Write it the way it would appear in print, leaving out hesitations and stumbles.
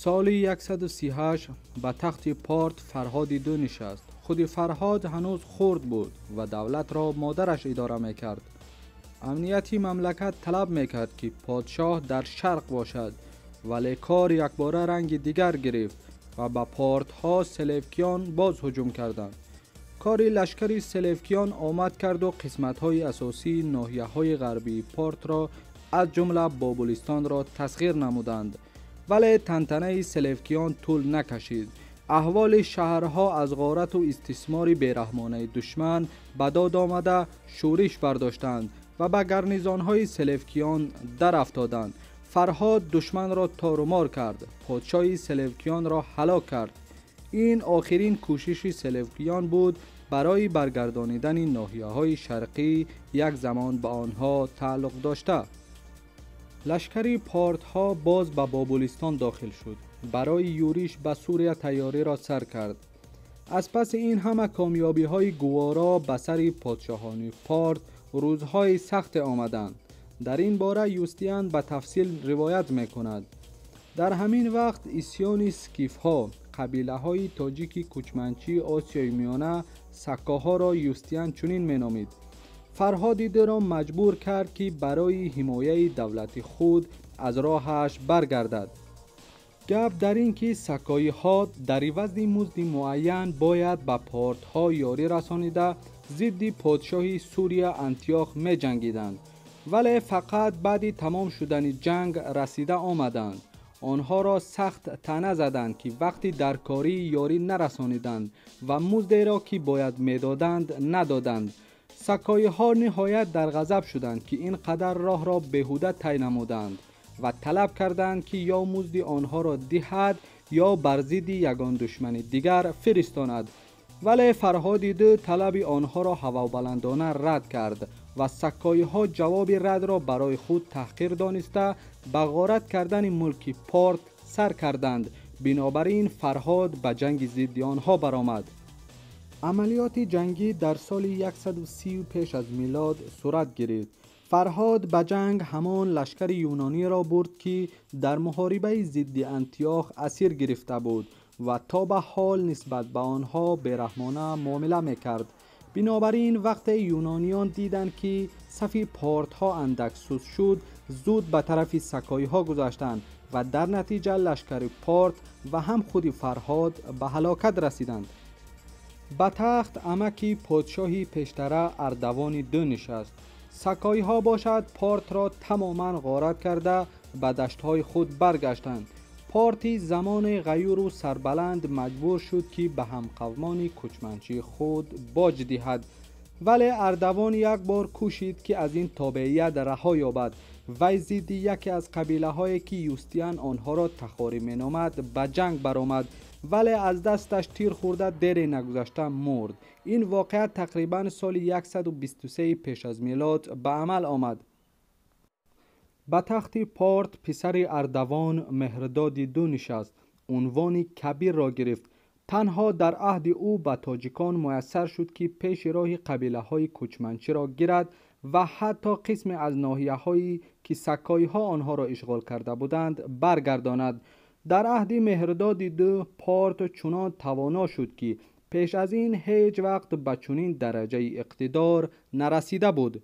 Соли 138 ба тахти Порт Фарҳоди ду нишаст. Худи Фарҳод ҳанӯз хурд буд ва давлатро модараш идора мекард. Амнияти мамлакат талаб мекард, ки подшоҳ дар шарқ бошад, вале кор якбора ранги дигар гирифт ва ба портҳо селевкиён боз ҳуҷум карданд. Кори лашкари селевкиён омад карду қисматҳои асосии ноҳияҳои ғарбии Портро, аз ҷумла Бобулистонро тасхир намуданд. Вале тантанаи селевкиён тӯл накашид. Аҳволи шаҳрҳо аз ғорату истисмори бераҳмонаи душман ба дод омада, шӯриш бардоштанд ва ба гарнизонҳои селевкиён дарафтоданд. Фарҳод душманро торумор кард, подшоҳи селевкиёнро ҳалок кард. Ин охирин кӯшиши селевкиён буд барои баргардонидани ноҳияҳои шарқӣ, як замон ба онҳо тааллуқ дошта. Лашкари портҳо боз ба Бобулистон дохил шуд. Барои юриш ба Сурия тайёриро сар кард. Аз паси ин ҳама комёбиҳои гуворо ба сари подшоҳони Порт рӯзҳои сахте омаданд. Дар ин бора Юстиан ба тафсил ривоят мекунад. Дар ҳамин вақт исьёни скифҳо, қабилаҳои тоҷики кӯчманчии Осиёи Миёна, саккоҳоро Юстиан чунин меномид, Фарҳоди дуро маҷбур кард, ки барои ҳимояи давлати худ аз роҳаш баргардад. Гап дар ин ки сакоиҳо дар ивази музди муайян бояд ба портҳо ёрӣ расонида, зидди подшоҳи Сурия Антиох меҷангиданд, вале фақат баъди тамом шудани ҷанг расида омаданд. Онҳоро сахт таъна заданд, ки вақти даркорӣ ёрӣ нарасониданд ва муздеро, ки бояд медоданд, надоданд. Сакоиҳо ниҳоят дар ғазаб шуданд, ки ин қадар роҳро беҳуда тай намуданд, ва талаб карданд, ки ё музди онҳоро диҳад, ё бар зидди ягон душмани дигар фиристонад. Вале Фарҳоди ду талаби онҳоро ҳавобаландона рад кард ва саккоиҳо ҷавоби радро барои худ таҳқир дониста, ба ғорат кардани мулки Порт сар карданд. Бинобар ин Фарҳод ба ҷанги зидди онҳо баромад. Амалиёти ҷангӣ дар соли 130 пеш аз милод сурат гирифт. Фарҳод ба ҷанг ҳамон лашкари юнониро бурд, ки дар муҳорибаи зидди Антиох асир гирифта буд ва то ба ҳол нисбат ба онҳо бераҳмона муомила мекард. Бинобар ин вақте юнониён диданд, ки сафи портҳо андак суст шуд, зуд ба тарафи сакоиҳо гузаштанд ва дар натиҷа лашкари Порт ва ҳам худи Фарҳод ба ҳалокат расиданд. Ба тахт амаки подшоҳи пештара Ардавони ду нишаст. Сакоиҳо бошад Портро тамоман ғорат карда, ба даштҳои худ баргаштанд. Порти замони ғаюру сарбаланд маҷбур шуд, ки ба ҳамқавмони кӯчманчии худ боҷ диҳад. Вале Ардавон як бор кӯшид, ки аз ин тобеият раҳо ёбад. Вай зидди яке аз қабилаҳое, ки Юстиан онҳоро тахорӣ меномад, ба ҷанг баромад, вале аз дасташ тир хӯрда, дере нагузашта мурд. Ин воқеа тақрибан соли 123 пеш аз милод ба амал омад. Ба тахти Порт писари Ардавон Меҳрдоди ду нишаст, унвони Кабирро гирифт. Танҳо дар аҳди ӯ ба тоҷикон муяссар шуд, ки пеши роҳи қабилаҳои кӯчманчиро гирад ва ҳатто қисме аз ноҳияҳое, ки саккоиҳо онҳоро ишғол карда буданд, баргардонад. Дар аҳди Меҳрдоди ду Порт чунон тавоно шуд, ки пеш аз ин ҳеҷ вақт ба чунин дараҷаи иқтидор нарасида буд.